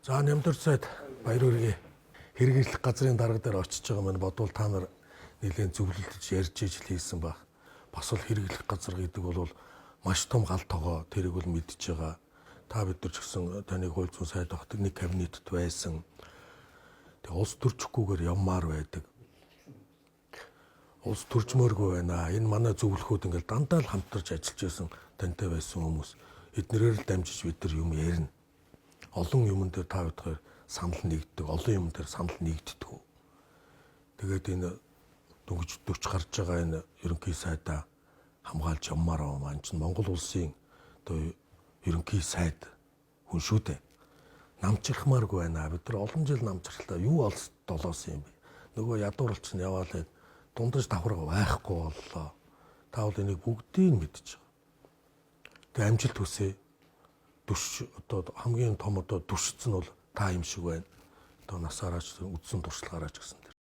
За, Нямдар сайд, баяр хүргэе. Хэрэгжлэх газрын дарга дээр очиж байгаа маань бодвол та нар нэлээд зөвлөлдөж ярьж ижил хийсэн байх. Бас л хэрэглэх газар гэдэг бол маш том гал тогоо, тэрийг бол мэдж байгаа. Та бид нар ч гэсэн таныг хууль зүйн сайд багтаг нэг кабинетд байсан. Тэг улс төрчихгүйгээр явмаар байдаг. Улс төржмөөргүй байна. Энэ манай зөвлөхүүд ингээл дандаа л хамтарч ажиллаж байсан, тантай байсан хүмүүс. Эднэрээр л дамжиж бид нар юм ярина. Олон юмн дээр та бид хоёр санал нэгддэг, олон юм дээр санал нэгддэг. Тэгээд энэ дөнгөж 40 гарч байгаа энэ ерөнхий сайдаа хамгаалж явмаар байгаа маань чинь Монгол улсын одоо ерөнхий сайд хүн шүү дээ. Намчрахмааргүй байна. Бид нар олон жил намчрлаа. Юу олс долоосон юм бэ? Нөгөө ядууралч нь яваалаа дундаж давхарга байхгүй боллоо. Та бол энийг бүгдийг мэдж байгаа. Тэгээ амжилт хүсье. Дүш одоо хамгийн том одоо дүршц нь бол та юм шиг байна. Одоо насаараач, үдсэн туршлагаараа ч гэсэн.